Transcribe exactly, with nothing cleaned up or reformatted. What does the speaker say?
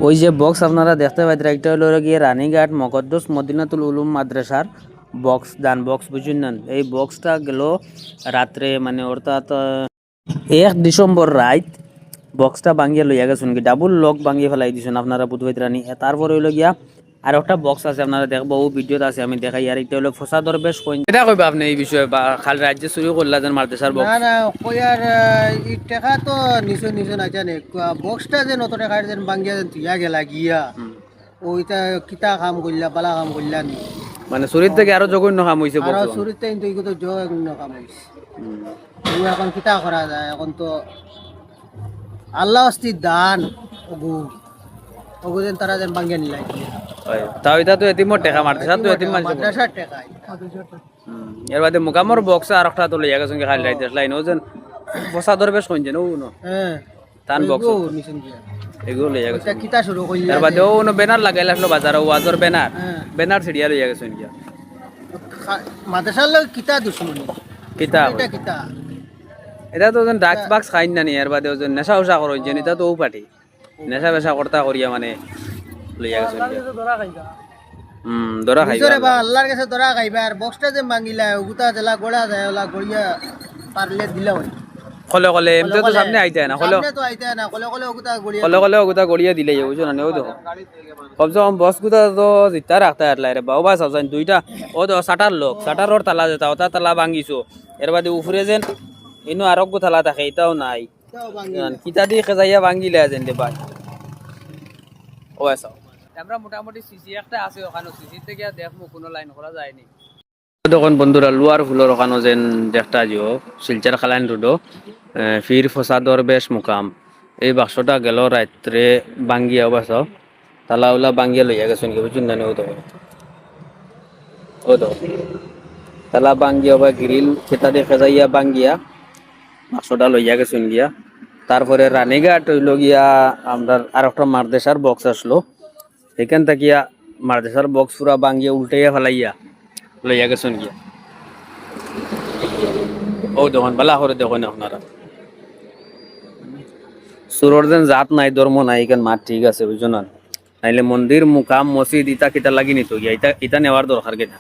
ওই যে বক্স আপনারা দেখতে পাইতেন, একটা হলো গিয়া রানীঘাট মকদ্দস মদিনাতুল উলুম মাদ্রাসার বক্স, দান বক্স, বুঝছইন না? এই বক্সটা গেল রাত্রে, মানে অর্থাৎ, আহ, এক ডিসেম্বর রাইত বক্সটা ভাঙ্গিয়া লইয়া গেছইন কি, ডাবল লক ভাঙ্গিয়া ফেলাই দিছইন, আপনারা বুঝ পাইতরা নি। তারপরে হইলো গিয়া আর একটা বক্স আছে, আপনারা দেখবো, ও ভিডিওত আছে, আমি দেখাই। আর এটা হলো ফসা দরবেশ কইন, এটা কইবা আপনি এই বিষয়ে, বা খালি রাইত যে চুরি করলা যেন মাদ্রাসার বক্স? না, না, কই আর, আহ, ই টেকা তো নিছো, নিছো না জানে, বক্সটা যেন অত টেকার যেন ভাঙ্গিয়া যেন থুইয়া গেলা গিয়া। হুম। ওইটা কিতা কাম করলা, বালা কাম করলা নি? মানে চুরির থেকে আরো জঘন্য কাম হইছে আরো বক্স। চুরির থেকে কিন্তু এগুলো জঘন্য কাম হইছে। হুম। ও এখন কিতা করা যায়? এখন তো আল্লাহ অস্তি দান, ওগু, ওগু যেন তারা যেন ভাঙ্গিয়া নিলাই। হয়। তাও এটা তো এতিমর টেকা, মাদ্রাসা তো এতিম মানুষের। মাদ্রাসার টেকা এটা। হুম। এর বাদে মুকামর বক্স আর একটা তো লইয়া গেছইন কি খালি রাইত লাইন, ও যেন ফসা দরবেশ কইন যেন, ও ন। হ্যাঁ। তান বক্স। এগুলো নিছেন কি? এগুলো লইয়া গেছে। ওইটা কিতা শুরু করলা এর বাদে যে? ও অন্য ব্যানার লাগাইল আসলো বাজারে, ওয়াজর ব্যানার। হ্যাঁ। ব্যানার ছিড়িয়া লইয়া গেছে ইন্ডিয়া। খা-, মাদ্রাসার লগে কিতা দুশমনি? কিতা এটা হয়? কিতা? এটা তো ওজন ড্রাগস বাক্স খাইন না নি, এর বাদে ওজন নেশা উশা করো, যে নিতা তো ও পার্টি। নেশা বেশা করতা করিয়া মানে লইয়া গেছে ইন্ডিয়া। হুম, ধরা খাইবা নিজরে বা আল্লাহর। আল্লাহর কাছে ধরা খাইবা, আর বক্সটা যে মাঙ্গিলা, ওগুতা জেলা গোড়া যায়, ওলা গড়িয়া পারলে দিলা হয়। কলে কলে, এমনি তো কলে, সামনে আইতে না, কলে সামনে তো আইতে না, কলে কলে ওগুতা গড়িয়া কলে কলে ওগুতা গড়িয়া দিলে, বুঝছো না, নেও দেখো। কমসে কম বক্স গুতা তো জিতা রাখতে আটলাই রে, বাবা, সব জানি দুইটা, ও তো শাটার লক, শাটারর তালা যেটা, ওটা তালা ভাঙ্গিছো, এর বাদে উপরে যেন, ইনো আরোগ্য তালা থাকে, এটাও নাই। তাও ভাঙ্গি না। কিতা দি খেজাইয়া ভাঙ্গিলে আছেন রে ভাই। ও আচ্ছা। আমরা মোটামুটি সিসি একটা আছে ওখানে, সিসি থেকে আর দেখমু কোনো লাইন করা যায়নি। তখন বন্ধুরা লোয়ার ফুলর ওখানে যেন দেখতা যিও, শিলচর খালাইন রোডও, এ, পীর ফসাদর বেশ মুকাম। এই বাক্সটা গেল রাত্রে ভাঙ্গিয়া, ও বাসা। তালা উলা ভাঙ্গিয়া লইয়া গেছইন কি, বুঝছইন না নি? ও তো। ও তো। তালা ভাঙ্গিয়া বা গ্রিল খেতা দি খেজাইয়া ভাঙ্গিয়া বাক্সটা লইয়া গেছইন গিয়া। তারপরে রানীঘাট হইল গিয়া আমরার আরোকটা মাদ্রাসার বক্স আসলো। এখান থাকিয়া মাদ্রাসার বক্স পুরা ভাঙ্গিয়া উল্টাইয়া ফালাইয়া লইয়া গেছইন গিয়া। ও দেখইন, বালা করে দেখইন আপনারা। চুরর যেন জাত নাই, ধর্ম নাই, এখান মাত ঠিক আছে, বুঝছো না? নাইলে মন্দির, মুকাম, মসজিদ, ইতা কিতা লাগি নিত গিয়া, ইতা, ইতা নেওয়ার দরকার কিতা?